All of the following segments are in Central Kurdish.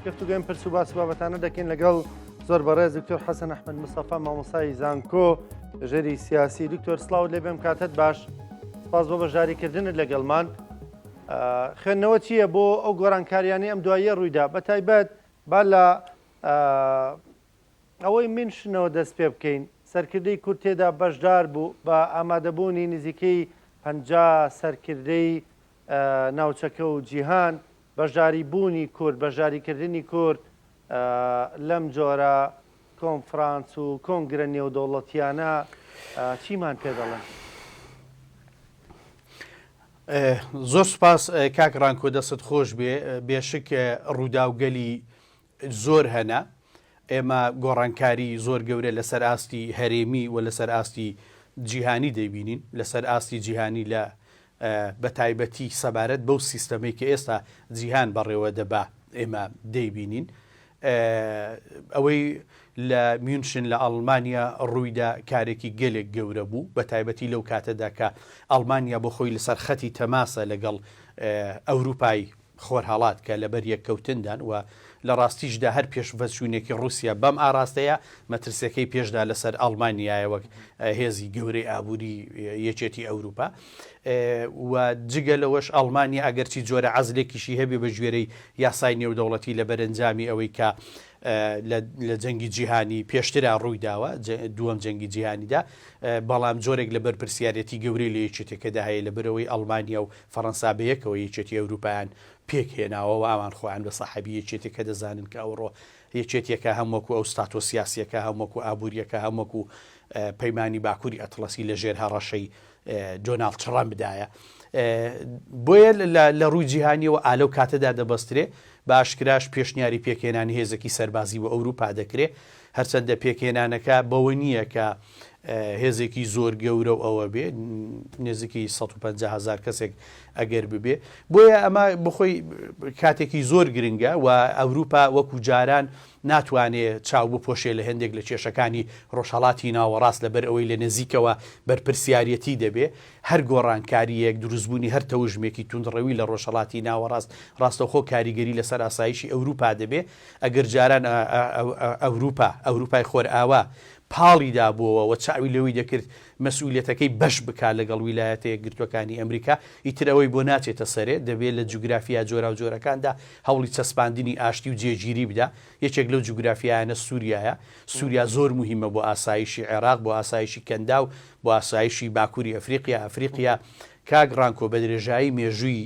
گفتوگۆی ئەم پرس و باس و بابەتانە دەکەین لەگەڵ زۆر بەڕێز دکتۆر حەسەن ئەحمەد مستەفا مامۆستای زانکۆ ژێری سیاسی. دکتۆر سڵاوت لێ بێم کاتت باش، سپاس بۆ بەشداریکردنت لەگەڵمان. خوێندنەوە چییە بۆ ئەو گۆڕانکاریانەی ئەم دواییە ڕوویدا بە تایبەت با لە ئەوەی مینشنەوە دەست پێ بکەین، سەرکردەی کورد تێدا بەشدار بوو بە ئامادەبوونی نزیکەی 50 سەرکردەی ناوچەکە و جیهان، بەشداری بوونی کورد، بەشداریکردنی کورد لەم جۆرە کۆنفرانس و کۆنگرە نێودەوڵەتییانە چیمان پێ دەڵێن؟ زۆر سوپاس کاک ڕانکۆ دەستت خۆش بێ، بێشک ڕووداوگەلی زۆر هەنە، ئێمە گۆڕانکاری زۆر گەورە لەسەر ئاستی هەرێمی و لەسەر ئاستی جیهانی دەیبینین، لەسەر ئاستی جیهانی لە بە تایبەتی سەبارەت بەو سیستەمەی کە ئێستا جیهان بەڕێوە دەبا ئێمە دەیبینین. ئەوەی لە میونشن لە ئەڵمانیا ڕوویدا کارێکی گەلێک گەورە بوو، بە تایبەتی لەو کاتەدا کە ئەڵمانیا بۆ خۆی لەسەر خەتی تەماسە لەگەڵ ئەوروپای خۆرهەڵات کە لەبەر یەککەوتندان و لە ڕاستیشدا هەر پێشڤەچوونێکی ڕووسیا بەم ئاراستەیە مەترسیەکەی پێشدا لەسەر ئەڵمانیایە وەک هێزی گەورەی ئابووری یەکێتی ئەوروپا و جگە لەوەش ئەڵمانیا ئەگەرچی جۆرە عەزلێکیشی هەبێ بە گوێرەی یاسای نێودەوڵەتی لە بەرەنجامی ئەوەی کە لە جەنگی جیهانی پێشترا ڕوویداوە دووەم جەنگی جیهانیدا بەڵام جۆرێک لە بەرپرسیارەتی گەورەی لە یەکێتەکەدا هەیە لەبەرئەوەی ئەڵمانیا و فەڕەنسا بەیەکەوە یەکێتی ئەوروپایان پێکهێناوە و ئەوان خۆیان بە ساحەبی یەکێتیەکە دەزانن کە ئەوڕۆ یەکێتیەکە هەم وەکو ئەو ستاتۆ سیاسیەکە هەم وەکو ئابووریەکە هەم وەکو پەیمانی باکووری ئەتڵەسی لە ژێر هەڕەشەی دۆناڵد ترەمپدایە. بۆیە لە ڕووی جیهانیەوە ئا لەو کاتەدا دەبەسترێ بە ئاشکراش پێشنیاری پێکهێنانی هێزێکی سەربازی بۆ ئەوروپا دەکرێ هەرچەندە پێکهێنانەکە بەوە نییە کە هێزێکی زۆر گەورە و ئەوە بێ نزیکی 150 هزار کەسێک ئەگەر ببێ بۆیە ئەمە بخۆی کاتێکی زۆر گرنگە و ئەوروپا وەکو جاران ناتوانێ چاو بپۆشێ لە هێندێک لە کێشەکانی ڕۆژهەڵاتی ناوەڕاست لەبەر ئەوەی لە نزیکەوە بەرپرسیارەتی دەبێ هەر گۆڕانکارییەک، دروستبوونی هەر تەوژمێکی توندڕەوی لە ڕۆژهەڵاتی ناوەڕاست ڕاستەوخۆ کاریگەری لەسەر ئاسایشی ئەوروپا دەبێ. ئەگەر جاران ئەوروپا، ئەوروپای خۆرئاوا، پاڵی دابووەوە و چاوی لەوەی دەکرد مەسئولیەتەکەی بەش بکا لەگەڵ ویلایەتە یەکگرتووەکانی ئەمریکا، ئیتر ئەوەی بۆ ناچێتە سەرێ، دەبێ لە جوگرافیا جۆراوجۆرەکاندا هەوڵی چەسپاندنی ئاشتی و جێگیری بدا. یەکێک لەو جوگرافیایانە سوریایە. سوریا زۆر موهیمە بۆ ئاسایشی عێراق، بۆ ئاسایشی کەنداو، بۆ ئاسایشی باکوری ئەفریقیا، ئەفریقیا کاک ڕانکۆ بە درێژایی مێژووی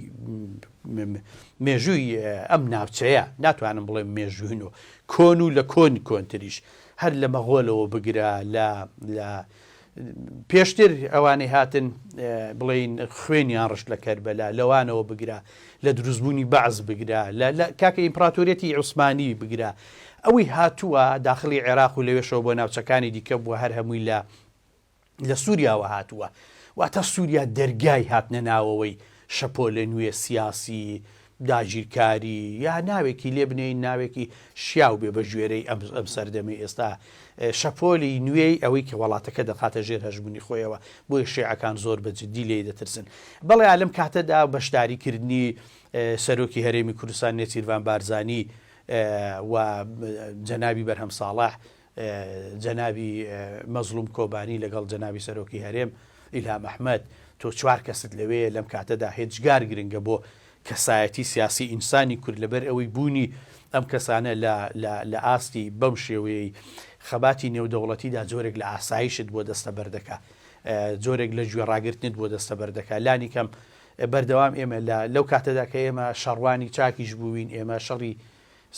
مێژووی ئەم ناوچەیە ناتوانم بڵێم مێژووی نۆ کۆن و لە کۆن کۆنتریش هەر لە مەغۆلەوە بگرە لە لە پێشتر ئەوانەی هاتن بڵین خوێنیان ڕشت لە کەربەلا لەوانەوە بگرە لە دروستبوونی بەعس بگرە لە کاکە ئیمپراتۆریەتی عوسمانی بگرە ئەوەی هاتووە داخلی عێراق و لەوێشەوە بۆ ناوچەکانی دیکە بووە هەر هەمووی لە لە سوریاوە هاتووە، واتە سوریا دەرگای هاتنە ناوەوەی شەپۆلە نوێ سیاسی، داگیرکاری یا ناوێکی لێ بنێین ناوێکی شیاو بێ بە گوێرەی ئەم ئەم سەردەمەی ئێستا شەپۆلی نوێی ئەوەی کە وڵاتەکە دەخاتە ژێر هەژمونی خۆیەوە بۆیە شیعەکان زۆر بە جدی لێی دەترسن بەڵێ لەم کاتەدا بەشداریکردنی سەرۆکی هەرێمی کوردستان نێچیرڤان بارزانی و جەنابی بەرهەم ساڵح جەنابی مەزڵوم کۆبانی لەگەڵ جەنابی سەرۆکی هەرێم ئیلهام ئەحمەد، تۆ چوار کەست لەوێیە لەم کاتەدا هێجگار گرنگە بۆ کەسایەتی سیاسی ئینسانی کورد لەبەر ئەوەی بوونی ئەم کەسانە لە لە لە ئاستی بەم شێوەیەی خەباتی نێودەوڵەتیدا جۆرێک لە ئاسایشت بۆ دەستەبەر دەکا جۆرێک لە گوێ ڕاگرتنت بۆ دەستەبەر دەکا لانی کەم بەردەوام ئێمە لە لەو کاتەدا کە ئێمە شەڕوانی چاکیش بووین ئێمە شەڕی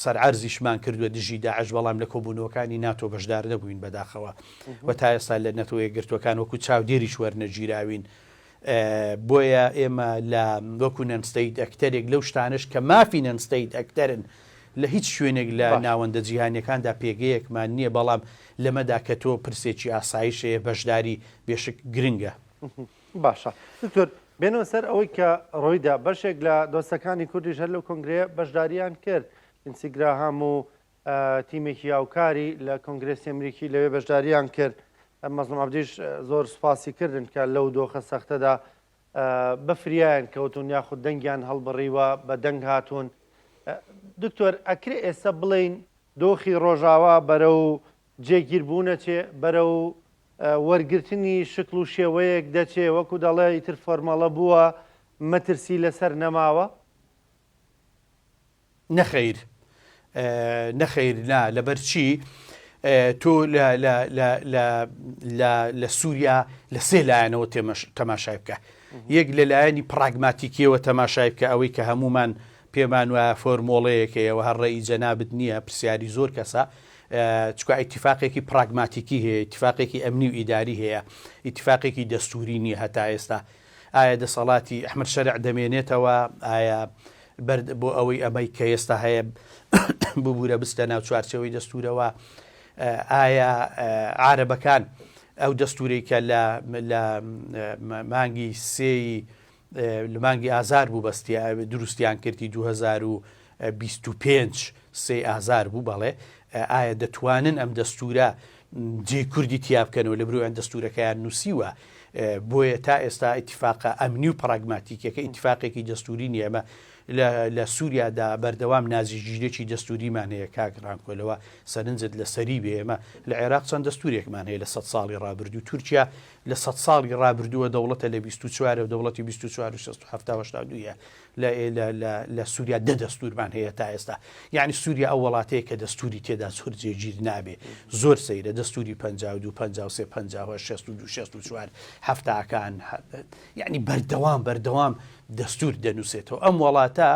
سەر عەرزیشمان کردووە دژی داعش بەڵام لە کۆبوونەوەکانی ناتۆ بەشدار نەبووین بەداخەوە و تا ئێستا لە نەتەوە یەکگرتووەکان وەکو چاودێریش وەرنەگیراوین بۆیە ئێمە لە وەکو non-state actor ێک لەو شتانش کە مافی non-state actor ن لە هیچ شوێنێک لە ناوەندە جیهانیەکاندا پێگەیەکمان نییە بەڵام لەمەدا کە تۆ پرسێکی ئاسایشەیە بەشداری بێشک گرنگە. باشە دکتۆر بێنەوە سەر ئەوەی کە ڕوویدا بەشێک لە دۆستەکانی کوردیش هەر لەو کۆنگرەیە بەشداریان کرد لینسی گراهام و تیمێکی هاوکاری لە کۆنگرێسی ئەمریکی لەوێ بەشداریان کرد مەزڵوم عەبدیش زۆر سوپاسی کردن کە لەو دۆخە سەختەدا بە فریایان کەوتون یاخود دەنگیان هەڵبڕیوە بە دەنگ هاتوون. دکتۆر ئەکرێ ئێستا بڵێین دۆخی ڕۆژاوا بەرەو جێگیربوون ئەچێ، بەرەو وەرگرتنی شکڵ و شێوەیەک دەچێ، وەکو دەڵێ ئیتر فۆرمەڵە بووە، مەترسی لەسەر نەماوە؟ نەخەیر نەخەیر نا لەبەر چی تۆ لە لە لە لە لە لە سووریا لە سێ لایەنەوە تەماشای بکە یەک لە لایەنی پراگماتیکیەوە تەماشای بکە ئەوەی کە هەمومان پێمان وایە فۆرمۆڵەیەک هەیە و هەر ڕەئی جەنابت نییە پرسیاری زۆر کەسە چکە ئیتفاقێکی پراگماتیکی هەیە ئیتفاقێکی ئەمنی و ئیداری هەیە ئیتفاقێکی دەستوری نییە هەتا ئێستا ئایا دەسەڵاتی ئەحمەد شەرع دەمێنێتەوە؟ ئایا بەرد بۆ ئەوەی ئەمەی کە ئێستا هەیە ببوورە بچتە ناو چوارچێوەی دەستوورەوە؟ ئایا عارەبەکان ئەو دەستوورەی کە لە مانگی سێی لە مانگی ئازار بوو بەستی دروستیان کردی 2025 سێی ئازار بوو بەڵێ ئایا دەتوانن ئەم دەستوورە جێی کوردی تیا بکەنەوە لە برۆیان دەستوورەکەیان نووسیوە بۆیە تا ئێستا ئیتیفاقە ئەمنی و پراگماتیکیەکە ئیتیفاقێکی دەستووری نییە ئەمە لە سووریادا بەردەوام نازیگیرێکی دەستووریمان هەیە کاک ڕانکۆ لەوە سەرنجت لەسەری بێ ئێمە لە عێراق چەند دەستوورێکمان هەیە لە سەد ساڵی ڕابردوو تورکیا لە سەد ساڵی ڕابردووە دەوڵەتە لە 24 و دەوڵەتی 24 و 67 و 82 یە لە لە لە لە سووریا دە دەستوورمان هەیە تا ئێستا یعنی سووریا ئەو وڵاتەیە کە دەستووری تێدا زۆر جێگیر نابێ زۆر سەیرە دەستووری 52 53 58 62 64 هەفتاکان یعنی بەردەوام بەردەوام دەستور دەنووسێتەوە ئەم وڵاتە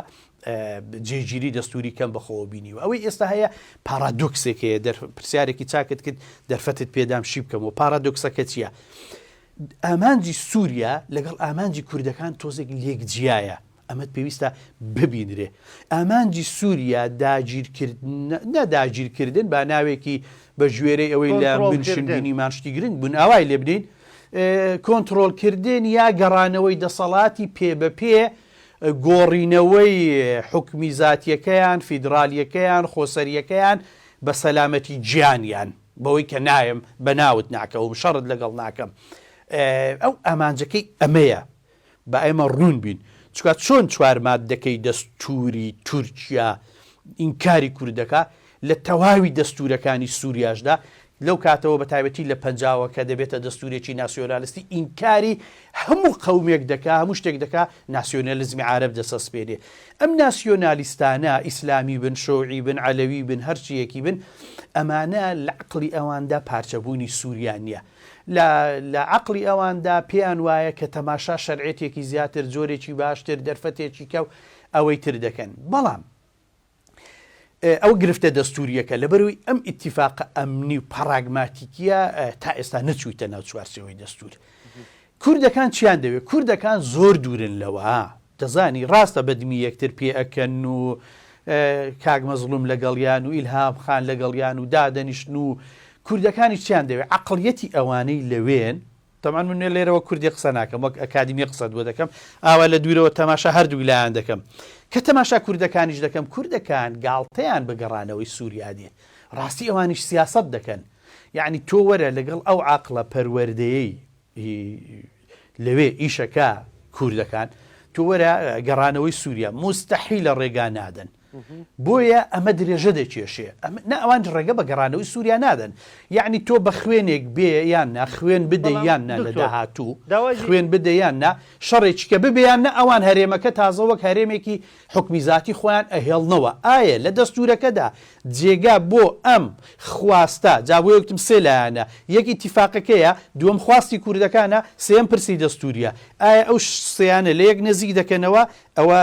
جێگیری دەستوری کەم بەخۆوە بینیوە ئەوەی ئێستا هەیە پارادۆکسێک هەیە دەر پرسیارێکی چاکت کرد دەرفەتت پێدام شی بکەمەوە پارادۆکسەکە چییە؟ ئامانجی سووریا لەگەڵ ئامانجی کوردەکان تۆزێک لێک جیایە، ئەمەت پێویستە ببینرێ. ئامانجی سووریا داگیرکردن، نە داگیرکردن با ناوێکی بە گوێرەی ئەوەی لە منشن کۆنتڕۆڵکردن. بینیمان شتی گرنگ بوون ئاوای لێ بدەین، کۆنتڕۆڵکردن یا گەڕانەوەی دەسەڵاتی پێ بە پێ، گۆڕینەوەی حوکمی زاتییەکەیان، فیدرالییەکەیان، خۆسەرییەکەیان بە سەلامەتی گیانیان. بەوەی کە نایەم بە ناوت ناکەوم شەڕت لەگەڵ ناکەم ئەو ئامانجەکەی ئەمەیە با ئێمە ڕوون بین چکا چۆن چوار ماددەکەی دەستوری تورکیا ئینکاری کورد دەکا لە تەواوی دەستورەکانی سوریاشدا لەو کاتەوە بە تایبەتی لە پەنجاوە کە دەبێتە دەستورێکی ناسیۆنالستی ئینکاری هەموو قەومێک دەکا هەموو شتێک دەکا ناسیۆنالیزمی عارەب دەسەسپێنێ ئەم ناسیۆنالیستانە ئیسلامی بن شوعی بن عەلەوی بن هەرچیەکی بن ئەمانە لە عەقڵی ئەواندا پارچەبوونی سووریا نییە. لە لە عەقڵی ئەواندا پێیان وایە کە تەماشا شەرعێتێکی زیاتر، جۆرێکی باشتر، دەرفەتێکی کە و ئەوەی تر دەکەن. بەڵام ئەو گرفتە دەستوورییەکە لەبەرئەوەی ئەم ئیتیفاقە ئەمنی و پاراگماتیکییە تا ئێستا نەچوویتە ناو چوارچێوەی دەستوور. کوردەکان چیان دەوێت؟ کوردەکان زۆر دوورن لەوە. دەزانی ڕاستە بەدمی یەکتر پێ ئەکەن و کاک مەزڵوم لەگەڵیان و ئیلهام خان لەگەڵیان و دادەنیشتن و کوردەکانیش چیان دەوێت عەقڵیەتی ئەوانەی لەوێن تەبعەن من لێرەوە کوردی قسە ناکەم وەک ئەکادیمی قسەت بۆ دەکەم ئاوا لە دوورەوە تەماشا هەردوو لایان دەکەم کە تەماشا کوردەکانیش دەکەم کوردەکان گاڵتەیان بە گەڕانەوەی سووریا دێ ڕاستی ئەوانیش سیاسەت دەکەن یعنی تۆ وەرە لەگەڵ ئەو عەقڵە پەروەردەیەی لەوێ ئیشەکە کوردەکان تۆ وەرە گەڕانەوەی سووریا موستەحیلە ڕێگا نادەن بۆیە ئەمە درێژە دەکێشێ نە ئەوان ڕێگە بە گەڕانەوەی سووریا نادەن یعنی تۆ بە خوێنێک بێ یان نا خوێن بدە یان نا لە داهاتوو خوێن بدە یان نا شەڕێکی کە ببێ یان نە ئەوان هەرێمەکە تازە وەک هەرێمێکی حوکمی زاتی خۆیان ئەهێڵنەوە ئایە لە دەستوورەکەدا جێگا بۆ ئەم خواستە، جا بۆیە وتم سێ لایەنە، یەک ئیتیفاقەکەیە، دووەم خواستی کوردەکانە، سێیەم پرسی دەستووریە. ئایا ئەو سێیانە لە یەک نزیک دەکەنەوە؟ ئەوە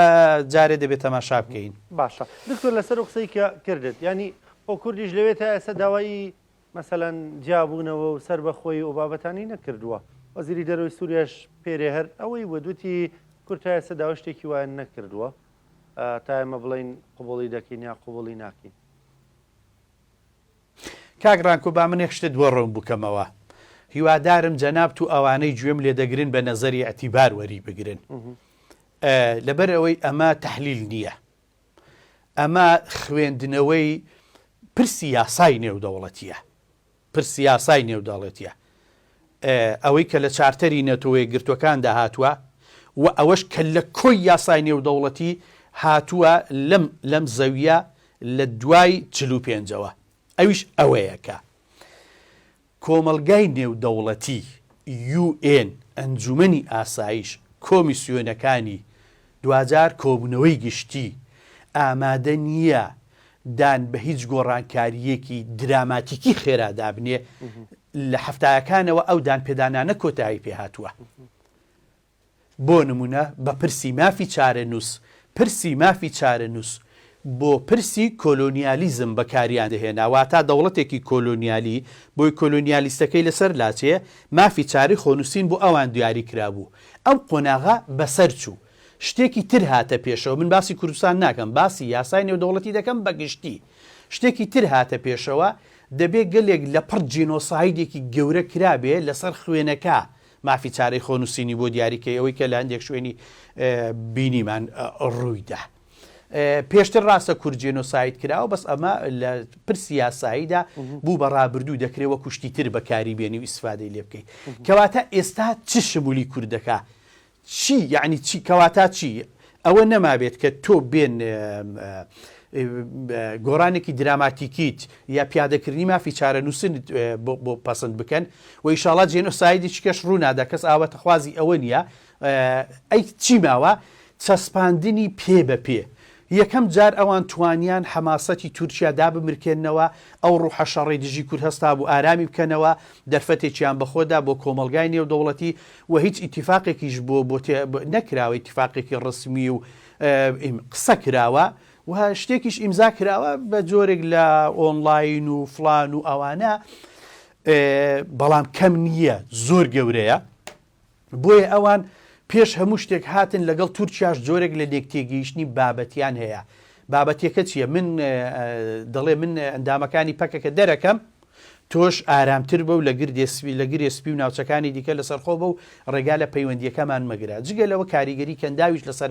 جارێ دەبێ تەماشا بکەین. باشە دکتۆر لەسەر ئەو قسەی کە کردت یانی خۆ کوردیش لەوێ تا ئێستا داوای مەسەلەن جیابوونەوە و سەربەخۆیی ئەو بابەتانەی نەکردووە. وەزیری دەرەوەی سووریاش پێرێ هەر ئەوەی وت، وتی کورد تا ئێستا داوای شتێکی وایان نەکردووە تا ئێمە بڵێین قبوڵی دەکەین یا قبوڵی ناکەین. کاک ڕانکۆ با من یەک شتت بۆ ڕوون بکەمەوە هیوادارم جەنابت و ئەوانەی گوێم لێ دەگرن بە نەزەری ئیعتیبار وەری بگرن لەبەر ئەوەی ئەمە تەحلیل نییە ئەمە خوێندنەوەی پرسی یاسای نێودەوڵەتیە پرسی یاسای نێودەڵەتیە ئەوەی کە لە چارتەری نەتەوەیەکگرتوەکاندا هاتووە و ئەوەش کە لە کۆی یاسای نێودەوڵەتی. هاتووە لەم لەم زەویە لە دوای 45ەوە ئەویش ئەوەیە کە کۆمەڵگای نێودەوڵەتی، UN، ئەنجومەنی ئاسایش، کۆمیسیۆنەکانی، دواجار کۆبوونەوەی گشتی، ئامادە نییە دان بە هیچ گۆڕانکارییەکی دراماتیکی خێرا دابنێ، لە حەفتایەکانەوە ئەو دانپێدانانە کۆتایی پێهاتووە. بۆ نموونە بە پرسی مافی چارەنووس، پرسی مافی چارەنووس بۆ پرسی کۆلۆنیالیزم بەکاریان دەهێنا، واتا دەوڵەتێکی کۆلۆنیالی بۆی کۆلۆنیالیستەکەی لەسەر لاچێ، مافی چارەی خۆنووسین بۆ ئەوان دیاری کرابوو. ئەم قۆناغە بەسەر چوو. شتێکی تر هاتە پێشەوە، من باسی کوردستان ناکەم، باسی یاسای نێودەوڵەتی دەکەم بە گشتی. شتێکی تر هاتە پێشەوە، دەبێ گەلێک لەپڕ جینۆسایدێکی گەورە کرابێ لەسەر خوێنەکە، مافی چارەی خۆنووسینی بۆ دیاری کەی، ئەوەی کە لە هەندێک شوێنی بینیمان ڕوویدا. پێشتر ڕاستە کورد جێنۆساید کراوە، بەس ئەمە لە پرسی یاساییدا بوو بە ڕابردوو، دەکرێت وەکو شتی تر بەکاری بێنی و ئیسفادەی لێ بکەی. کەواتە ئێستا چ شمولی کورد دەکا؟ چی یەعنی چی کەواتا چی ئەوە نەمابێت کە تۆ بێن گۆڕانێکی دراماتیکیت یا پیادەکردنی مافی چارەنووسنت بۆ پەسند بکەن و ئیشاڵا جێنۆسایدێکی کەش ڕوونادا کەس ئاواتەخوازی ئەوە نییە ئەی چی ماوە چەسپاندنی پێ بە پێ یەکەم جار ئەوان توانیان حەماسەتی تورکیا دابمرکێننەوە، ئەو ڕوحە شەڕەی دژی کورد هەستابوو ئارامی بکەنەوە، دەرفەتێکیان بەخۆ دا بۆ کۆمەڵگای نێودەوڵەتی و هیچ ئیتیفاقێکیش بۆ بۆ تێ نەکراوە ئیتیفاقێکی ڕەسمی و قسە کراوە و شتێکیش ئیمزا کراوە بە جۆرێک لە ئۆنڵاین و فڵان و ئەوانە بەڵام کەم نییە زۆر گەورەیە. بۆیە ئەوان پێش هەموو شتێک هاتن لەگەڵ تورکیاش جۆرێک لە لێکتێگەیشتنی بابەتیان هەیە. بابەتیەکە چییە؟ من دەڵێ من ئەندامەکانی پەکەکە دەرەکەم، تۆش ئارامتر بە و لە گردێ سپی لە گرێ سپی و ناوچەکانی دیکە لەسەرخۆ بە و ڕێگا لە پەیوەندییەکەمان مەگرە. جگە لەوە کاریگەری کەنداویش لەسەر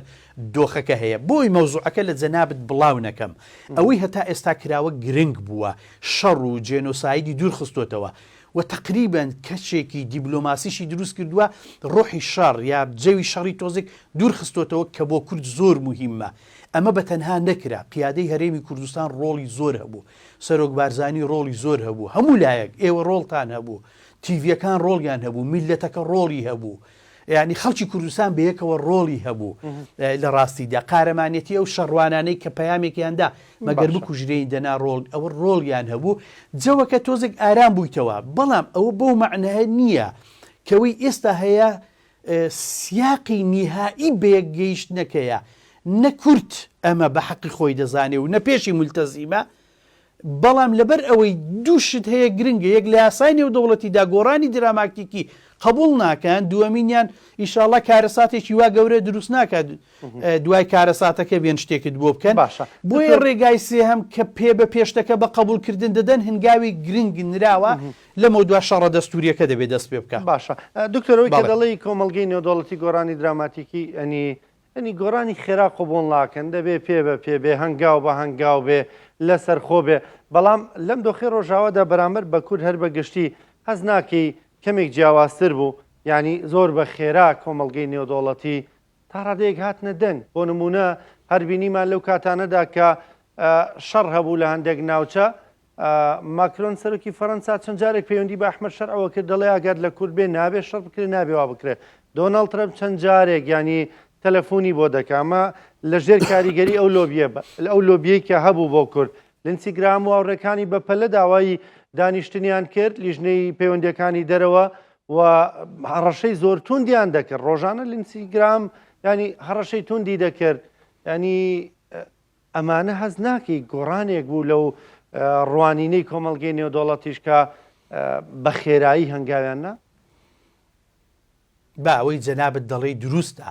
دۆخەکە هەیە. بۆی مەوزوعەکە لە جەنابت بڵاو نەکەم. ئەوەی هەتا ئێستا کراوە گرنگ بووە. شەڕ و جێنۆسایدی دوور خستۆتەوە. و تەقریبەن کەشێکی دیبلۆماسیشی دروست کردووە ڕۆحی شەڕ یا جەوی شەڕی تۆزێک دوور خستۆتەوە کە بۆ کورد زۆر موهیمە. ئەمە بە تەنها نەکرا، قیادەی هەرێمی کوردستان ڕۆڵی زۆر هەبوو، سەرۆک بارزانی ڕۆڵی زۆر هەبوو، هەموو لایەک، ئێوە ڕۆڵتان هەبوو، تیڤییەکان ڕۆڵیان هەبوو، میللەتەکە ڕۆڵی هەبوو، یانی خەڵکی کوردستان بەیەکەوە ڕۆڵی هەبوو لە ڕاستیدا قارەمانێتی ئەو شەڕوانانەی کە پەیامێکیان دا مەگەر بکوژرێین دەنا ڕۆڵ ئەوە ڕۆڵیان هەبوو جەوەکە تۆزێک ئارام بوویتەوە بەڵام ئەوە بەو مەعنایە نییە کەوەی ئێستا هەیە سیاقی نیهایی بەیەکگەیشتنەکەیە نە کورد ئەمە بە حەقی خۆی دەزانێ و نە پێشی مولتەزیمە بەڵام لەبەر ئەوەی دوو شت هەیە گرنگە، یەک لە یاسای نێودەوڵەتیدا گۆڕانی دراماکتیکی قبوڵ ناکەن، دووەمینیان ئیشاڵا کارەساتێکی وا گەورە دروست ناکات دوای کارەساتەکە بێن شتێکت بۆ بکەن، باشە بۆیە دکتۆر. ڕێگای سێهەم کە پێ بە پێ شتەکە بە قبوڵکردن دەدەن هەنگاوی گرنگ نراوە، لەمەودوا شەڕە دەستورییەکە دەبێ دەست پێ بکا. باشە دکتۆر ئەوەی کە بەڵێ. دەڵێی کۆمەڵگەی نێودەوڵەتی گۆڕانی دراماتیکی یەنی یانی گۆڕانی خێرا قبوڵ ناکەن، دەبێ پێ بە پێ بێ، هەنگاو بە هەنگاو بێ، لەسەرخۆ بێ. بەڵام لەم دۆخەی ڕۆژاوادا بەرامبەر بە کورد هەر بە گشتی هەست ناکەی کەمێک جیاوازتر بوو؟ یانی زۆر بە خێرا کۆمەڵگەی نێودەوڵەتی تا ڕادەیەک هاتنە دەنگ. بۆ نموونە هەر بینیمان لەو کاتانەدا کە شەڕ هەبوو لە هەندێک ناوچە، ماکرۆن سەرۆکی فەرەنسا چەند جارێک پەیوەندی بە ئەحمەد شەرعەوە کرد دەڵێ ئەگەر لە کورد بێ نابێ شەڕ بکرێ نابێ وا بکرێ دۆناڵد ترەمپ چەند جارێک یانی تەلەفۆنی بۆ دەکا ئەمە لە ژێر کاریگەری ئەو لۆبیە ئەو لۆبیەی کە هەبوو بۆ کورد لینسی گراهام و هاوڕێکانی بە پەلە داوای دانیشتنیان کرد لیژنەی پەیوەندیەکانی دەرەوە و هەڕەشەی زۆر توندیان دەکرد ڕۆژانە لینسی گراهام ینی هەڕەشەی توندی دەکرد ینی ئەمانە هەست ناکەی گۆڕانێک بوو لەو ڕوانینەی کۆمەڵگەی نێودەوڵەتیش کە بە خێرایی هەنگاویان نا؟ با ئەوەی جەنابت دەڵێی دروستە.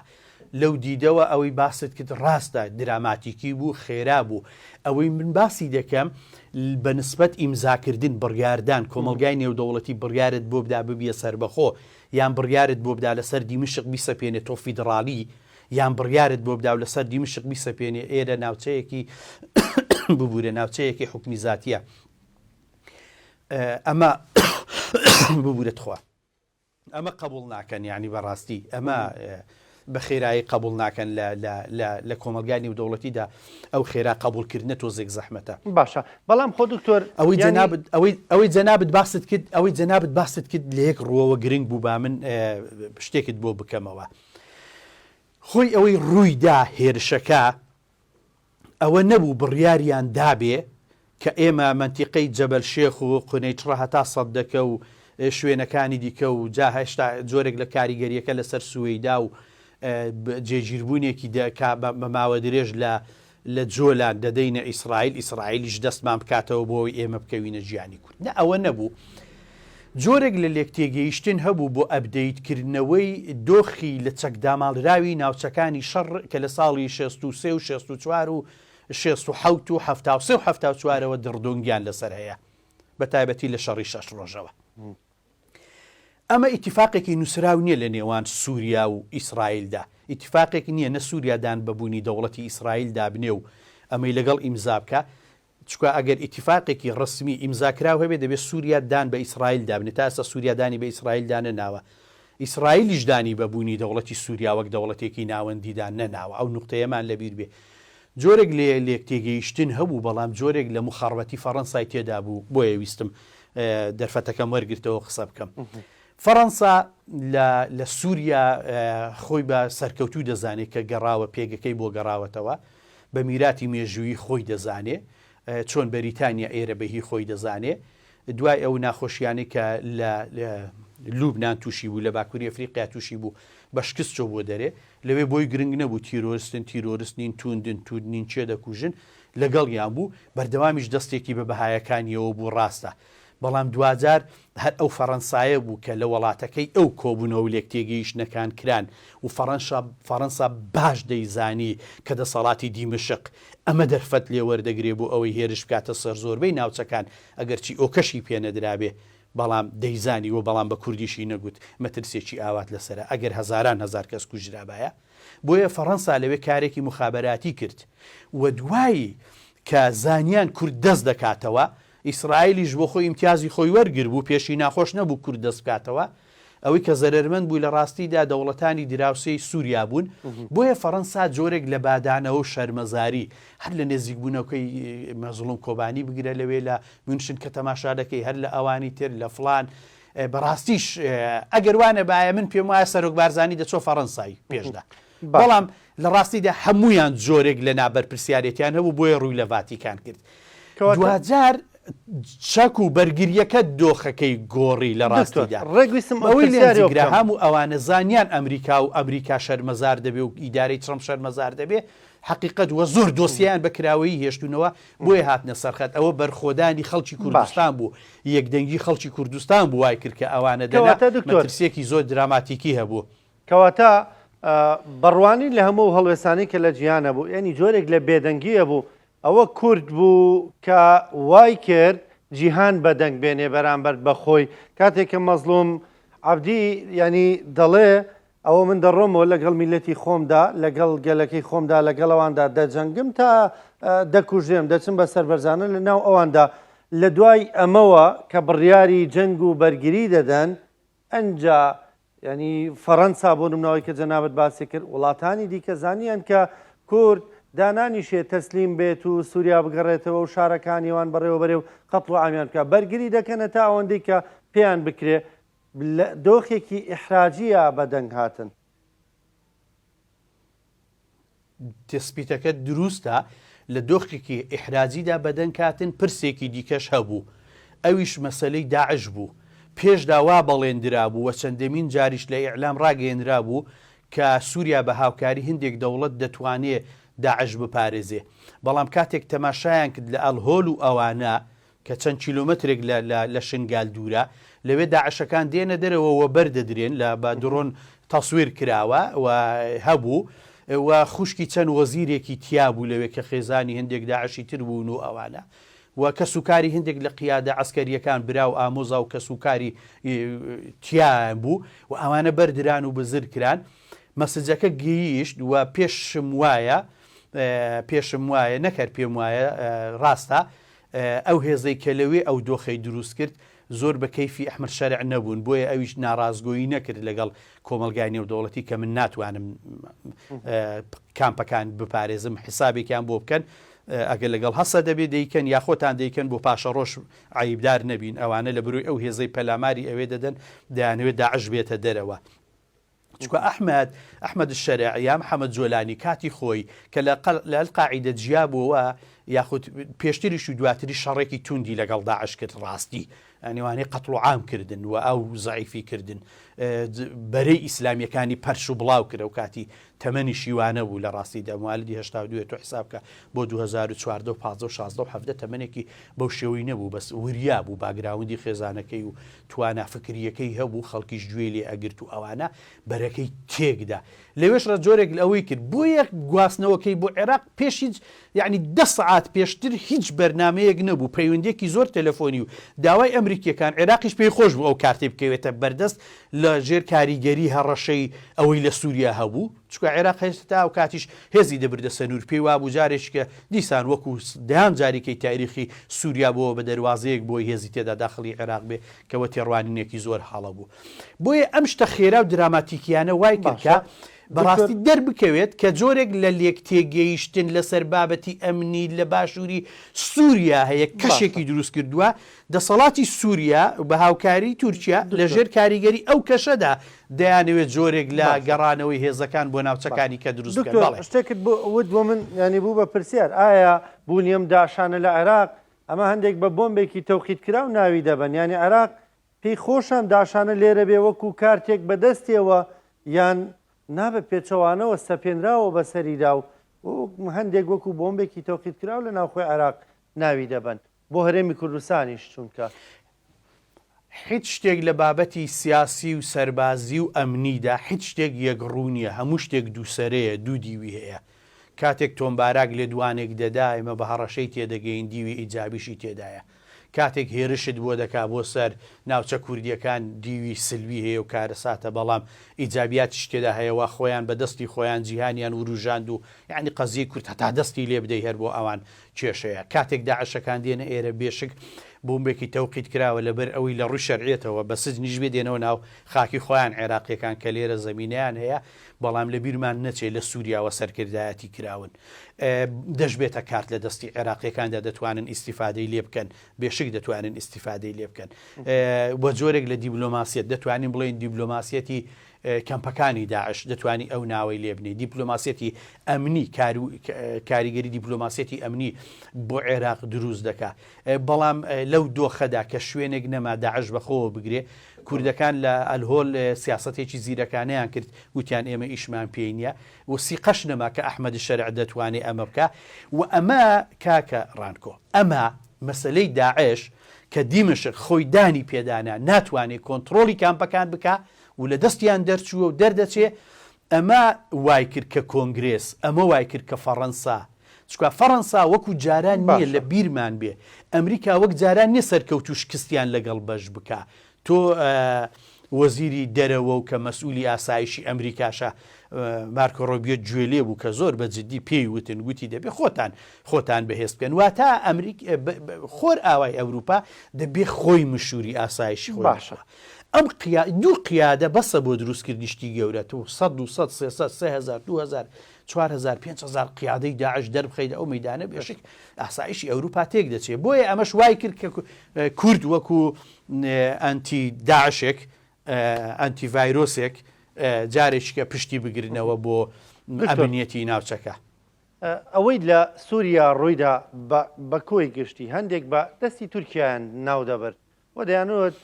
لەو دیدەوە ئەوەی باست کرد ڕاستە، دراماتیکی بوو، خێرا بوو. ئەوەی من باسی دەکەم بە نسبەت ئیمزاکردن، بڕیاردان، کۆمەڵگای نێودەوڵەتی بڕیارت بۆ بدا ببیە سەربەخۆ، یان بڕیارت بۆ بدا لەسەر دیمەشق بیسەپێنێ تۆ فیدڕاڵی، یان بڕیارت بۆ بدا و لەسەر دیمەشق بیسەپێنێ ئێرە ناوچەیەکی ببورە ناوچەیەکی حوکمی زاتیە ئەمە ببورە تخوا ئەمە قبول ناکەن یعنی بەڕاستی ئەمە. بە خێرایی قەبوڵ ناکەن لە لە لە لە کۆمەڵگای نێودەوڵەتیدا ئەو خێرا قەبوڵکردنە تۆزێک زەحمەتە. باشە بەڵام خۆ دکتۆر ئەوەی جەنابت ئەوەی ئەوەی جەنابت باست کرد ئەوەی جەنابت باست کرد لە یەک ڕووەوە گرنگ بوو با من شتێکت بۆ بکەمەوە خۆی ئەوەی ڕووی دا هێرشەکە ئەوە نەبوو بڕیاریان دابێ کە ئێمە مەنتیقەی جەبەل شێخ و قونەیتڕە هەتا سەددەکە و شوێنەکانی دیکە و جا هێشتا جۆرێک لە کاریگەرییەکە لەسەر سوەیدا و جێگیربوونێکی دەکا بە ماوە درێژ لە لە جۆلان دەدەینە ئیسرائیل، ئیسرائیلیش دەستمان بکاتەوە بۆ ئەوەی ئێمە بکەوینە گیانی کورد. نا ئەوە نەبوو. جۆرێک لە لێکتێگەیشتن هەبوو بۆ ئەپدەیتکردنەوەی دۆخی لە چەکداماڵراوی ناوچەکانی شەڕ کە لە ساڵی 63 و 64 و 67 و 73 و 74 ەوە دڕدۆنگیان لەسەر هەیە بە تایبەتی لە شەڕی شەش ڕۆژەوە. ئەمە ئیتیفاقێکی نووسراو نییە لە نێوان سووریا و ئیسرائیلدا. ئیتیفاقێک نییە نە سووریا دان بە بوونی دەوڵەتی ئیسرائیل دابنێ و ئەمەی لەگەڵ ئیمزا بکا، چونکە ئەگەر ئیتیفاقێکی ڕەسمی ئیمزاکراو هەبێ دەبێ سووریا دان بە ئیسرائیل دابنێ، تا ئێستا سووریا دانی بە ئیسرائیل دا نەناوە. ئیسرائیلیش دانی بە بوونی دەوڵەتی سووریا وەک دەوڵەتێکی ناوەندیدا نەناوە. ئەو نوقتەیەمان لەبیر بێ. جۆرێک لێ لێکتێگەیشتن هەبوو، بەڵام جۆرێک لە موخاڕبەتی فەڕەنسای تێدا بوو، بۆیە ویستم دەرفەتەکەم وەرگرتەوە قسە بکەم. فەڕەنسا لە لە سووریا خۆی بە سەرکەوتوو دەزانێ کە گەڕاوە پێگەکەی بۆ گەڕاوەتەوە، بە میراتی مێژوویی خۆی دەزانێ، چۆن بەریتانیا ئێرە بە هی خۆی دەزانێ، دوای ئەو ناخۆشیانەی کە لە لوبنان تووشی بوو، لە باکووری ئەفریقیا تووشی بوو، بە شکست چۆ بۆ دەرێ. لەوێ بۆی گرنگ نەبوو تیرۆرستن، تیرۆرست نین، تووندن، تووند نین، کێ دەکوژن، لەگەڵیان بوو، بەردەوامیش دەستێکی بە بەهایەکانیەوە بوو، ڕاستە، بەڵام دواجار هەر ئەو فەڕەنسایە بوو کە لە وەڵاتەکەی ئەو کۆبوونەوە و لێکتێگەیشتنەکان کران و فەڕەنشا فەڕەنسا باش دەیزانی کە دەسەڵاتی دیمەشق ئەمە دەرفەت لێ وەردەگرێ بۆ ئەوەی هێرش بکاتە سەر زۆربەی ناوچەکان ئەگەرچی ئۆکەشی پێ نەدرابێ بەڵام دەیزانی و بەڵام بە کوردیشی نەگوت مەترسیەکی ئاوات لەسەرە ئەگەر هەزاران هەزار کەس کوژرابایە بۆیە فەڕەنسا لەوێ کارێکی موخابەراتی کرد و دوایی کە زانیان کورد دەست دەکاتەوە ئیسرائیلیش بۆ خۆی ئیمتیازی خۆی وەرگربوو، پێشی ناخۆش نەبوو کورد دەست بکاتەوە. ئەوەی کە زەرەرمەند بوو لە ڕاستیدا دەوڵەتانی دراوسێی سووریا بوون. بۆیە فەڕەنسا جۆرێک لە بادانەوە و شەرمەزاری هەر لە نێزیکبوونەوەکەی مەزڵوم کۆبانی بگرە لەوێ لە میونشن کە تەماشا دەکەی هەر لە ئەوانی تر لە فڵان بەڕاستیش ئەگەر وا نەبایە من پێم وایە سەرۆک بارزانی دەچۆ فەڕەنسای پێشدا. بەڵام لە ڕاستیدا هەموویان جۆرێک لە نابەرپرسیارێتیان هەبوو بۆیە ڕووی لە ڤاتیکان کرد. دواجار چەک و بەرگرییەکە دۆخەکەی گۆڕی لە ڕاستیدا. ئەوەی لێنزی گراهام و ئەوانە زانیان ئەمریکا و ئەمریکا شەرمەزار دەبێ و ئیدارەی ترەمپ شەرمەزار دەبێ حەقیقەت وە زۆر دۆسیەیان بە کراوەیی هێشتوونەوە بۆیە هاتنە سەرخەت ئەوە بەرخۆدانی خەڵکی کوردستان بوو یەکدەنگی خەڵکی کوردستان بوو وای کرد کە ئەوانە دەنا مەترسییەکی زۆر دراماتیکی هەبوو. کەواتە بە ڕوانین لە هەموو ئەو هەڵوێستانەی کە لە جیهان هەبوو، یانی جۆرێک لە بێدەنگی هەبوو، ئەوە کورد بوو کە وای کرد جیهان بەدەنگ بێنێ بەرامبەر بە خۆی، کاتێک کە مەزڵوم عەبدی یانی دەڵێ ئەوە من دەڕۆمەوە لەگەڵ میللەتی خۆمدا، لەگەڵ گەلەکەی خۆمدا، لەگەڵ ئەواندا دەجەنگم تا دەکوژرێم، دەچم بە سەربەرزانە لە ناو ئەواندا. لە دوای ئەمەوە کە بڕیاری جەنگ و بەرگری دەدەن، ئەنجا یانی فەڕەنسا بۆ نمونە ئەوەی کە جەنابت باسی کرد وڵاتانی دیکە زانیان کە کورد دانانیشێ تەسلیم بێت و سووریا بگەڕێتەوە و شارەکانی وان بەڕێوەبەرێ و قەتڵ و عامیان بکە بەرگری دەکەنە تا ئەوەندەی کە پێیان بکرێ لە دۆخێکی ئیحراجیە بەدەنگ هاتن. تسپیتەکەت دروستە، لە دۆخێکی ئیحراجیدا بەدەنگ هاتن، پرسێکی دیکەش هەبوو، ئەویش مەسەلەی داعش بوو. پێشدا وا بەڵێن درابوو و چەندەمین جاریش لە ئیعلام ڕاگەیەنرابوو کە سووریا بە هاوکاری هندێک دەوڵەت دەتوانێ داعش بپارێزێ. بەڵام کاتێک تەماشایان کرد لە ئەلهۆل و ئەوانە، کە چەند کیلۆمەترێک لە لە لە شنگال دوورە، لەوێ داعشەکان دێنە دەرەوە و بەر دەدرێن، لە بە دڕۆن تەسویر کراوە و هەبوو و خوشکی چەند وەزیرێکی تیا بوو لەوێ کە خێزانی هەندێک داعشی تر بوون و ئەوانە و کەسوکاری هەندێک لە قیادە عەسکەرییەکان برا و ئامۆزا و کەسوکاری تیایان بوو و ئەوانە بەردران و بزر کران. مەسجەکە گەیشت و پێشم وایە پێشم وایە نەک هەر پێم وایە ڕاستە. ئەو هێزەی کە لەوێ ئەو دۆخەی دروست کرد زۆر بە کەیفی ئەحمەد شەرع نەبوون، بۆیە ئەویش ناڕاستگۆیی نەکرد لەگەڵ کۆمەڵگای نێودەوڵەتی کە من ناتوانم کامپەکان بپارێزم، حسابێکیان بۆ بکەن، ئەگەر لەگەڵ هەسەدە بێ دەیکەن یا خۆتان دەیکەن بۆ پاشەڕۆژ عەیبدار نەبین، ئەوانە لە برۆی ئەو هێزەی پەلاماری ئەوێ دەدەن دەیانەوێت داعش بێتە دەرەوە. چونکە ئەحمەد، ئەحمەد الشەرع یا محەمەد جۆلانی کاتی خۆی کە لە لە القاعیدە جیا بۆوە یاخود پێشتریش و دواتریش شەڕێکی توندی لەگەڵ داعش کرد ڕاستی یانی وانەی قەتڵ و عام کردن و ئەو زەعیفی کردن بەرەی ئیسلامیەکانی پەرش و بڵاو کرد ئەو کاتی تەمەنیشی وانە بوو لە ڕاستیدا موالدی 82 تۆ حساب کە بۆ 2014 و 15 و 16 و 17 تەمەنێکی بەو شێوەی نەبوو بەس وریا بوو باگراوندی خێزانەکەی و توانا فکرییەکەی هەبوو، خەڵکیش گوێی لێ ئەگرت و ئەوانە، بەرەکەی تێکدا. لەوێش ڕا جۆرێک لە ئەوەی کرد. بۆیە گواستنەوەکەی بۆ عێراق پێش هیچ، یەعنی دە سەعات پێشتر هیچ بەرنامەیەک نەبوو، پەیوەندییەکی زۆر تەلەفۆنی و داوای ئەمریکییەکان، عێراقیش پێی خۆش بوو ئەو کارتەی بکەوێتە بەردەست لە ژێر کاریگەری هەڕەشەی ئەوەی لە سووریا هەبوو. چونکە عێراق هێشتا تا ئەو کاتیش هێزی دەبردە سنوور، پێی وابوو جارێکی کە دیسان وەکو دەیان جاریکەی تاریخی سووریا بۆوە بە دەروازەیەک بۆی هێزی تێدا داخڵی عێراق بێ کە وە تێڕوانینێکی زۆر هەڵە بوو. بۆیە ئەم شتە خێرا و دراماتیکیانە وای کرد کە باشە دکتۆر. بەڕاستی دەربکەوێت کە جۆرێک لە لێکتێگەیشتن لەسەر بابەتی ئەمنی لە باشووری سووریا هەیە باشە. کەشێکی دروست کردووە دەسەڵاتی سووریا بە هاوکاری تورکیا لە دکتۆر. ژێر کاریگەری ئەو کەشەدا دەیانەوێت جۆرێک لە باشە. گەڕانەوەی هێزەکان بۆ باشە ناوچەکانی کە دروست بکەن. دکتۆر بەڵێ. شتێکت بۆ وت بۆ من یانی بوو بە پرسیار ئایا بوونی ئەم داعشانە لە عێراق ئەمە هەندێک بە بۆمبێکی تەوقیتکراو ناوی دەبەن یانی عێراق پێی خۆشە ئەم داعشانە لێرە بێ وەکو کارتێک بەدەستیەوە یان نا بە پێچەوانەوە سەپێنراوە بەسەریدا و هەندێک وەکو بۆمبێکی تەوقیتکراو لە ناوخۆی عێراق ناوی دەبەن بۆ هەرێمی کوردستانیش چونکە. هیچ شتێک لە بابەتی سیاسی و سەربازی و ئەمنیدا هیچ شتێک یەک ڕوو نییە، هەموو شتێک دووسەرەیە، دوو دیوی هەیە. کاتێک تۆم باراک لێدوانێک دەدا ئێمە بە هەڕەشەی تێدەگەین دیوی ئیجابیشی تێدایە. کاتێک هێرشت بۆ دەکا بۆ سەر ناوچە کوردییەکان دیوی سلبی هەیە و کارەساتە بەڵام ئیجابیاتیش تێدا هەیە وا خۆیان بە دەستی خۆیان جیهانیان وروژاند و یەعنی قەزیەی کورد هەتا دەستی لێ بدەی هەر بۆ ئەوان کێشەیە کاتێک داعشەکان دێنە ئێرە بێشک بۆمبێکی تەوقیت کراوە لەبەر ئەوەی لە ڕووی شەرعیەتەوە بە سجنیش بێ دێنەوە ناو خاکی خۆیان عێراقیەکان کە لێرە زەمینەیان هەیە بەڵام لە بیرمان نەچێ لە سوریاوە سەرکردایەتی کراون دەشبێتە کارت لە دەستی عێراقیەکاندا دەتوانن ئیستیفادەی لێ بکەن بێشک دەتوانن ئیستیفادەی لێ بکەن وە جۆرێک لە دیبلۆماسیەت دەتوانین بڵێین دیبلۆماسیەتی کەمپەکانی داعش دەتوانی ئەو ناوەی لێ بنێی دیپلۆماسیەتی ئەمنی کار و کاریگەری دیپلۆماسیەتی ئەمنی بۆ عێراق دروست دەکا بەڵام لەو دۆخەدا کە شوێنێک نەما داعش بەخۆوە بگرێ کوردەکان لە ئەلهۆل سیاسەتێکی زیرەکانەیان کرد وتیان ئێمە ئیشمان پێی نییە و سیقەش نەما کە ئەحمەد شەرع دەتوانێ ئەمە بکا و ئەمە کاکە ڕانکۆ ئەمە مەسەلەی داعش کە دیمەشق خۆی دانی پێدانا ناتوانێ کۆنتڕۆڵی کامپەکان بکا و لە دەستیان دەرچووە و دەردەچێ، ئەمە وای کرد کە کۆنگرێس، ئەمە وای کرد کە فەڕەنسا، چونکە فەڕەنسا وەکو جاران نییە باشە. لە بیرمان بێ، ئەمریکا وەک جاران نییە سەرکەوتوو شکستیان لەگەڵ بەش بکا، تۆ وەزیری دەرەوە و کە مەسئولی ئاسایشی ئەمریکاشە مارکۆ ڕۆبیۆ گوێ لێ بوو کە زۆر بە جدی پێی وتن گوتی دەبێ خۆتان خۆتان بەهێز بکەن واتە ئەمریک خۆر ئاوای ئەوروپا دەبێ خۆی مشوری ئاسایشی خۆی باشە. بکا. ئەم قیا دوو قیادە بەسە بۆ دروست کردنی شتی گەورە تۆ سەد 200 300 3000 2000 4000 5000 قیادەی داعش دەربخەیتە ئەو مەیدانە بێشک ئاسایشی ئەوروپا تێک دەچێت بۆیە ئەمەش وای کرد کە کورد وەکو ئەنتی داعشێک ئەنتی ڤایرۆسێک جارێکیکە پشتی بگرنەوە بۆ ئەمنیەتی ناوچەکە. ئەوەی لە سووریا ڕوویدا بە کۆی گشتی هەندێک بە دەستی تورکیایان ناودەبرد و دەیانوت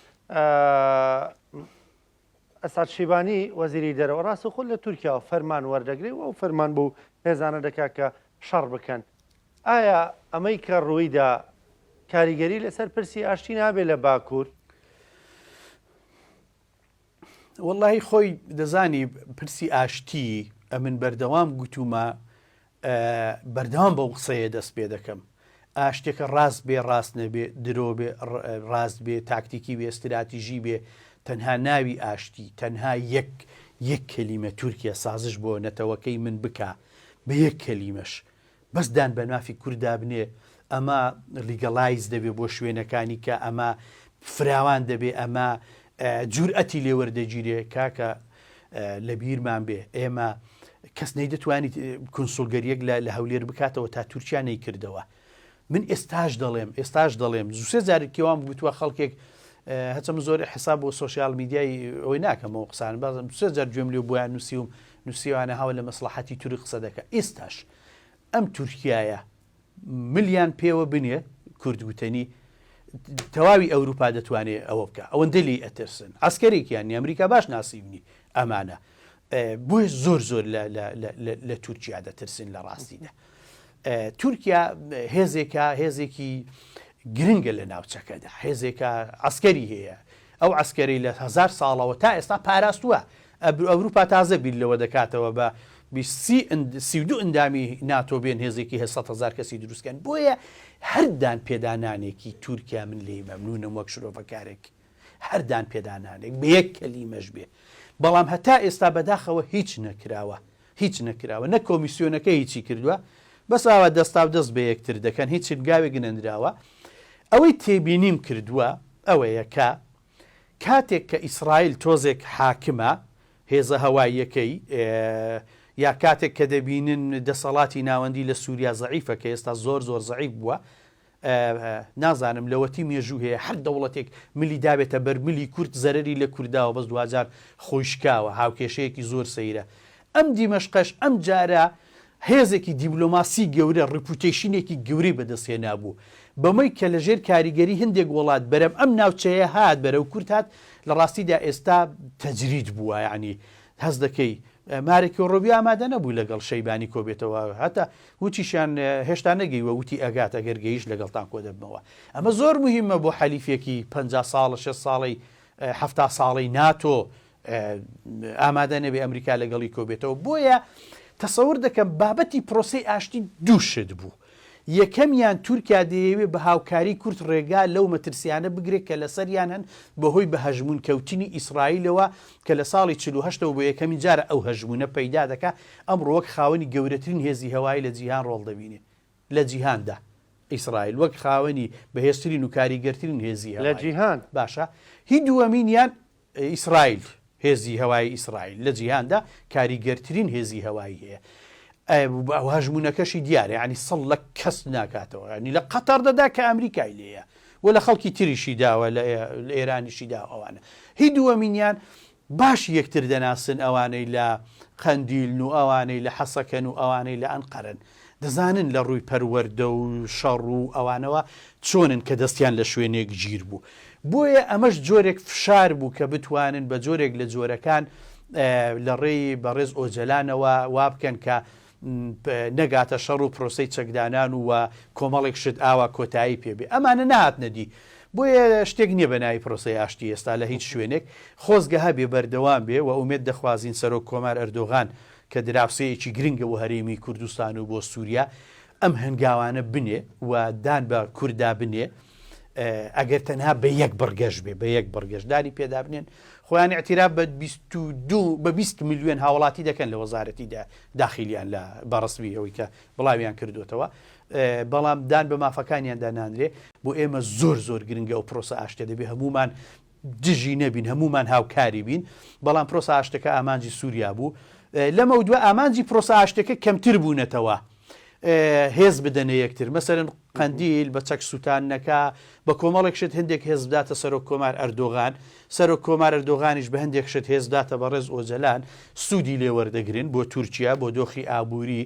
ئەسعد شیبانی وەزیری دەرەوە ڕاستەوخۆ لە تورکیاوە فەرمان وەردەگرێ و ئەو فەرمان بەو هێزانە دەکات کە شەڕ بکەن. ئایا ئەمەی کە ڕوویدا کاریگەری لەسەر پرسی ئاشتی نابێ لە باکوور؟ وەڵاهی خۆی دەزانی پرسی ئاشتی ئەمن بەردەوام گوتومە بەردەوام بەو قسەیە دەست پێ دەکەم ئاشتێکە ڕاست بێ ڕاست نەبێ درۆ بێ ڕاست بێ تاکتیکی بێ استراتیژی بێ تەنها ناوی ئاشتی تەنها یەک یەک کەلیمە تورکیا سازش بۆ نەتەوەکەی من بکا بە یەک کەلیمەش بەس دان بە مافی کورد دابنێ. ئەمە legalize دەبێ بۆ شوێنەکانی کە ئەمە فراوان دەبێ ئەمە جورئەتی لێ وەردەگیرێ کاکە لە بیرمان بێ ئێمە کەس نەیدەتوانیت کونسوڵگەریەک لە هەولێر بکاتەوە تا تورکیا نەیکردەوە من ئێستاش دەڵێم ئێستاش دەڵێم زوسێ جارێک کێوان گوتووە خەڵکێک هەچەم زۆر حساب بۆ سۆشیال میدیای ئەوەی ناکەمەوە قسان بازم سێ جار گوێم لێ بۆیان نووسیوم نووسیوانە هاوە لە مەسلحەتی تورک قسە دەکە ئێستاش ئەم تورکایە ملیان پێوە بنێ کورد گوتەنی تەواوی ئەوروپا دەتوانێت ئەوە بکە ئەوەندە لی ئەترسن عسکەرێکیان نیە ئەمریکا باش ناسیونی ئەمانە بۆیە زۆر زۆر لە تورکیا دەترسن لە ڕاستیدا تورکیا هێزێکە هێزێکی گرنگە لە ناوچەکەدا هێزێکە عسکەری هەیە ئەو عسکەری لە هزار ساڵەوە تا ئێستا پاراستووە ئەوروپا تازە بیر لەوە دەکاتەوە بە 32 ئەندامی ناتۆ بێن هێزێکی هزار کەسی دروستکەن بۆیە هەردان پێدانانێکی تورکیا من لێی مەمنونم وەک شرۆڤەکارێک هەر دان پێدانانێک بە یەک کەلیمەش بێ بەڵام هەتا ئێستا بەداخەوە هیچ نەکراوە هیچ نەکراوە نە کۆمیسیۆنەکە هیچی کردووە بەس ئاوا دەستاو دەست بە یەکتر دەکەن هیچ هەنگاوێک نەنراوە ئەوەی تێبینیم کردووە ئەوەیە کە کاتێک کە ئیسرائیل تۆزێک حاکمە هێزە هەواییەکەی یا کاتێک کە دەبینن دەسەڵاتی ناوەندی لە سووریا زەعیفە کە ئێستا زۆر زۆر زەعیف بووە نازانم لەوەتی مێژوو هەیە هەر دەوڵەتێک ملی دابێتە بەر ملی کورد زەرەری لە کورداوە بەس دواجار خۆی شکاوە هاوکێشەیەکی زۆر سەیرە ئەم دیمەشقەش ئەم جارە هێزێکی دیبلۆماسی گەورە reputation ێکی گەورەی بەدەست هێنابوو بەمەی کە لەژێر کاریگەری هەندێک وڵات بەرەم ئەم ناوچەیە هات بەرەو کورد هات لە ڕاستیدا ئێستا تەجرید بووە یعنی هەست دەکەی مارێکۆ ڕۆبیۆ ئامادە نەبوو لەگەڵ شەیبانی کۆبێتەوە، هەتا وتیشیان هێشتا نەگەیوە، وتی ئەگات ئەگەر گەیشت لەگەڵتان کۆدەبمەوە. ئەمە زۆر موهیمە بۆ حەلیفێکی 50 ساڵە، 60 ساڵەی، 70 ساڵەی ناتۆ ئامادە نەبێ ئەمریکا لەگەڵی کۆبێتەوە. بۆیە تەسەور دەکەم بابەتی پرۆسەی ئاشتی دوو شت بوو. یەکەمیان تورکیا دەیەوێ بە هاوکاری کورد ڕێگا لەو مەترسیانە بگرێت کە لەسەریان هەن بەهۆی بە هەژموون کەوتنی ئیسرائیلەوە کە لە ساڵی 48 ەوە بۆ یەکەمین جارە ئەو هەژموونە پەیدا دەکا ئەمڕۆ وەک خاوەنی گەورەترین هێزی هەوایی لە جیهان ڕۆڵ دەبینێ لە جیهاندا ئیسرائیل وەک خاوەنی بەهێزترین و کاریگەرترین هێزی لە هەوایی جیهان. باشە هی دووەمینیان ئیسرائیل، هێزی هەوایی ئیسرائیل لە جیهاندا کاریگەرترین هێزی هەوایی هەیە. هەژموونەکەشی دیارە، یانی سڵ لە کەس ناکاتەوە، یانی لە قەتەر دەدا کە ئەمریکای لێیە و لە خەڵکی تریشی داوە، لە ئێرانیشی داوە ئەوانە. هی دووەمینیان باش یەکتر دەناسن ئەوانەی لە قەندیلن و ئەوانەی لە حەسەکەن و ئەوانەی لە ئەنقەرەن. دەزانن لە ڕووی پەروەردە و شەڕ و ئەوانەوە چۆنن کە دەستیان لە شوێنێک گیر بوو. بۆیە ئەمەش جۆرێک فشار بوو کە بتوانن بە جۆرێک لە جۆرەکان لە ڕێی بەڕێز ئۆجەلانەوە وا بکەن کە نەگاتە شەڕ و پرۆسەی چەکدانان و کۆمەڵێک شت ئاوا کۆتایی پێ بێ. ئەمانە نەهاتنە دی. بۆیە شتێک نییە بە ناوی پرۆسەی ئاشتی ئێستا لە هیچ شوێنێک. خۆزگە هەبێ بەردەوام بێ و ئومێد دەخوازین سەرۆک کۆمار ئەردۆغان کە دراوسێیەکی گرنگە بۆ هەرێمی کوردستان و بۆ سووریا، ئەم هەنگاوانە بنێ و دان بە کورددا بنێ، ئەگەر تەنها بە یەک بڕگەش بێ، بە یەک بڕگەش دانی پێدا بنێن، خۆیان ئیعتیراف بە 22 بە 20 ملیۆن هاوڵاتی دەکەن لە وەزارەتی داخیلیان لە بە ڕەسمی ئەوەی کە بڵاویان کردوێتەوە، بەڵام دان بە مافەکانیاندا نانرێ. بۆ ئێمە زۆر زۆر گرنگە ئەو پرۆسە ئاشتیە، دەبێ هەموومان دژی نەبین هەموومان هاوکاری بین، بەڵام پرۆسە ئاشتەکە ئامانجی سووریا بوو، لەمەودوا ئامانجی پرۆسە ئاشتەکە کەمتر بوونەتەوە هێز بدەنە یەکتر، مەسەلەن قەندیل بە چەک سووتاندنەکە بە کۆمەڵێک شت هەندێک هێز بداتە سەرۆک کۆمار ئەردۆغان، سەرۆک کۆمار ئەردۆغانیش بە هەندێک شت هێز بداتە بەڕێز ئۆجەلان، سوودی لێ وەردەگرن بۆ تورکیا بۆ دۆخی ئابووری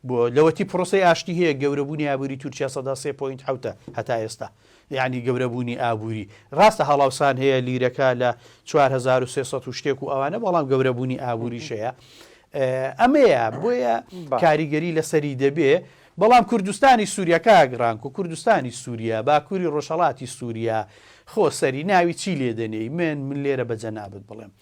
بۆ لەوەتی پرۆسەی ئاشتی هەیە گەورەبوونی ئابووری تورکیا سەدا سێ point حەوتە هەتا ئێستا. یەعنی گەورەبوونی ئابووری. ڕاستە هەڵاوسان هەیە لیرەکە لە 4300 و شتێک و ئەوانە بەڵام گەورەبوونی ئابووریش هەیە. ئەمەیە بۆیە کاریگەری لەسەری دەبێ بەڵام کوردستانی سووریا کاک ڕانکۆ کوردستانی سووریا باکووری ڕۆژهەڵاتی سووریا خۆسەری ناوی چی لێ دەنێی من من لێرە بە جەنابت بڵێم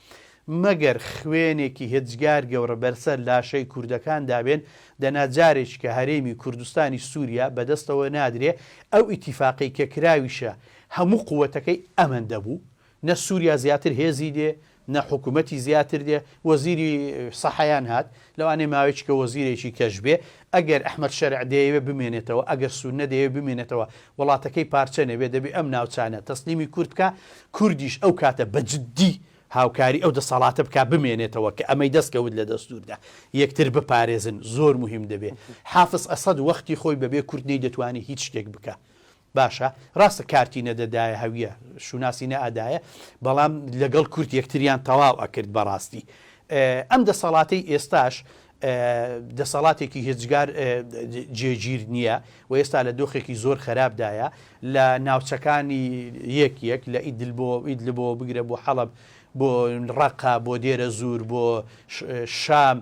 مەگەر خوێنێکی هێجگار گەوڕە بەرسەر لاشەی کوردەکان دابێن، دەنا جارێکیکە هەرێمی کوردستانی سوریا بەدەستەوە نادرێ، ئەو ئیتیفاقەی کە کراویشە هەموو قوەتەکەی ئەمەندە بوو، نە سوریا زیاتر هێزی دێ. نە حکوومەتی زیاتر دێ، وەزیری سەحەیان هات، لەوانەیە ماوەیەکی کە وەزیرێکی کەش بێ، ئەگەر ئەحمەد شەرع دەیەوێ بمێنێتەوە، ئەگەر سوننە دەیەوێ بمێنێتەوە، وڵاتەکەی پارچە نەبێ، دەبێ ئەم ناوچانە تەسلیمی کورد بکا، کوردیش ئەو کاتە بە جددی هاوکاری ئەو دەسەڵاتە بکا بمێنێتەوە کە ئەمەی دەست کەوت لە دەستووردا یەکتر بپارێزن زۆر موهیم دەبێ. حافز ئەسەد وەختی خۆی بەبێ کورد نەیدەتوانی هیچ شتێک بکا. باشە ڕاستە کارتی نەدەدایە هەویە شوناسی نەئەدایە بەڵام لەگەڵ کورد یەکتریان تەواو ئەکرد بەڕاستی ئەم دەسەڵاتەی ئێستاش دەسەڵاتێکی هێجگار جێگیر نییە و ئێستا لە دۆخێکی زۆر خراپدایە لە ناوچەکانی یەک یەک لە ئیدلبۆ ئیدلبۆ بگرە بۆ حەڵب بۆ ڕەقە بۆ دێرە زور بۆ شام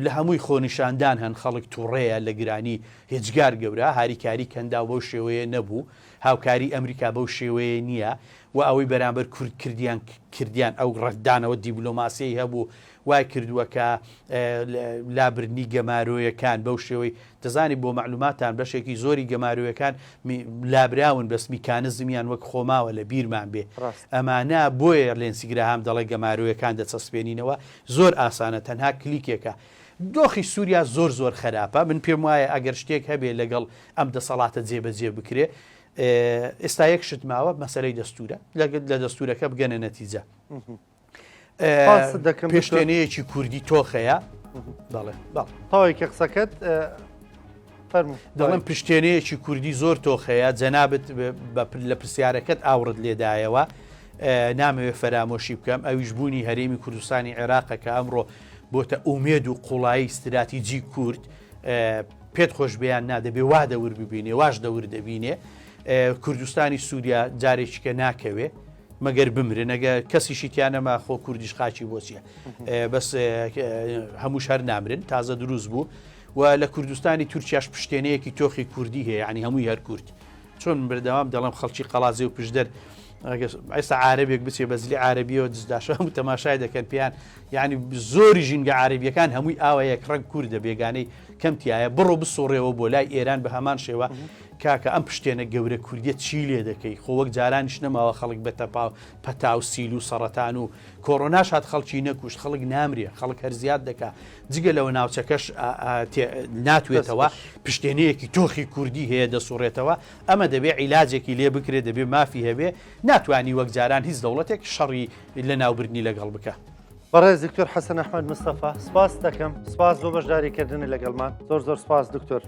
لە هەمووی خۆنیشاندان هەن خەڵک توڕەیە لە گرانی هێجگار گەورە، هاریکاری کەنداو بەو شێوەیە نەبوو، هاوکاری ئەمریکا بەو شێوەیە نییە و ئەوەی بەرامبەر کورد کردیان کردیان ئەو ڕەتدانەوە دیبلۆماسیەی هەبوو وای کردووە کە لابردنی گەمارۆیەکان بەو شێوەی دەزانی بۆ مەعلوماتان بەشێکی زۆری گەمارۆیەکان لابراون بەس میکانزمیان وەک خۆماوە لە بیرمان بێ ئەمانە بۆیە لێنسی گراهام دەڵێ گەمارۆیەکان دەچەسپێنینەوە زۆر ئاسانە تەنها کلیکێکە. دۆخی سوریا زۆر زۆر خەراپە من پێم وایە ئەگەر شتێک هەبێ لەگەڵ ئەم دەسەڵاتە جێبەجێ بکرێ ئێستا یەک شت ماوە مەسەلەی دەستورە لە دەستورەکە بگەنە نەتیجە پێشتێنەیەکی کوردی تۆخەیە بەڵێ تەواوی کە قسەکەت دەڵێم پشتێنەیەکی کوردی زۆر تۆخەیە جەنابت لە پرسیارەکەت ئاوڕت لێدایەوە نامەوێ فەرامۆشی بکەم ئەویش بوونی هەرێمی کوردستانی عێراقە کە ئەمڕۆ بۆتە ئومێد و قوڵایی ستراتیجی کورد پێت خۆش بیان نادەبێ وا دەور ببینێ واش دەور دەبینێ کوردستانی سووریا جارێکیکە ناکەوێ مەگەر بمرن ئەگە کەسیشی تیا نەما خۆ کوردیش خاکی بۆ چیە بەس هەمووش هەر نامرن تازە دروست بوو و لە کوردستانی تورکیاش پشتێنەیەکی تۆخی کوردی هەیە ینی هەمووی هەر کورد چۆن من بەردەوام دەڵێم خەڵکی قەڵازێ و پشدەر ئێستا عربێک بچێ بەزلی عربیەوە دزداشە هەموو تەماشای دەکەن پێیان یعنی زۆری ژینگە عربیەکان هەمووی ئاوە یەک ڕەنگ کوردە بێگانەی کەمتیایە بڕۆ بسوڕێەوە بۆ لای ئێران بە هەمان شێوە کاکە ئەم پشتێنە گەورە کوردیە چی لێ دەکەی خۆ وەک جارانیش نەماوە خەڵک بە تەپا پەتا و سیل و سەڕەتان و کۆڕۆناش هات خەڵکی نەکوشت خەڵک نامرێ خەڵک هەر زیاد دەکا جگە لەوە ناوچەکەش ناتوێتەوە پشتێنەیەکی تۆخی کوردی هەیە دەسوڕێتەوە ئەمە دەبێ عیلاجێکی لێ بکرێ دەبێ مافی هەبێ ناتوانی وەک جاران هیچ دەوڵەتێک شەڕی لەناوبردنی لەگەڵ بکە. بەڕێز دکتۆر حەسەن ئەحمەد مستەفا سپاست دەکەم سپاس بۆ بەشداریکردنت لەگەڵمان زۆر زۆر سپاس دکتۆر.